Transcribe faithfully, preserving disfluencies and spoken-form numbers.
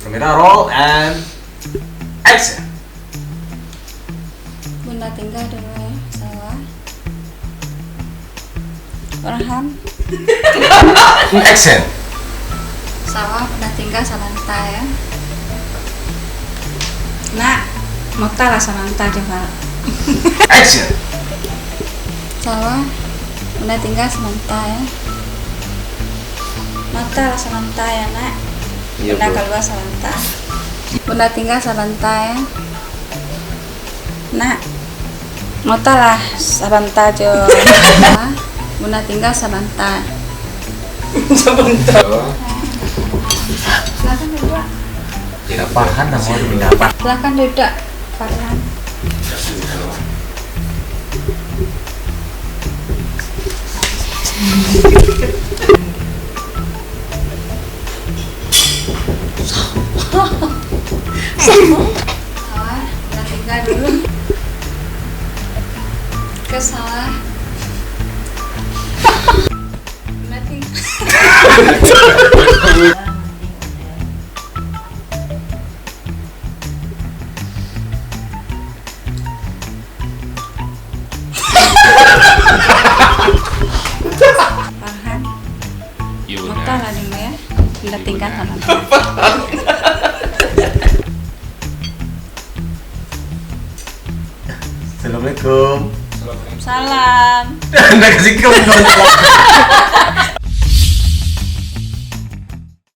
Kamera roll and action. Bunda tingga dulu ya, salah. Farhan. Action. Salah, Bunda tingga sabanta ya. Nak, motalah sabanta jo, Kak. Action. Salah, Bunda tingga sabanta ya. Motalah sabanta ya, Nak. Iyo, Bunda Bu. Kalua sabanta. Bunda tingga sabanta ya. Nak, motalah sabanta jo. Bunda tingga sabanta. Sabanta. Silakan duduk. Tidak paham nama tu pendapat. Silakan duduk, Farhan. Salah, Bunda tingga dulu. Ke salah. Bunda tingga. Farhan. Yo, Bunda. Motalah dulu ya. Bunda tingga sabanta. Assalamualaikum. Salam. Anda kasih kau.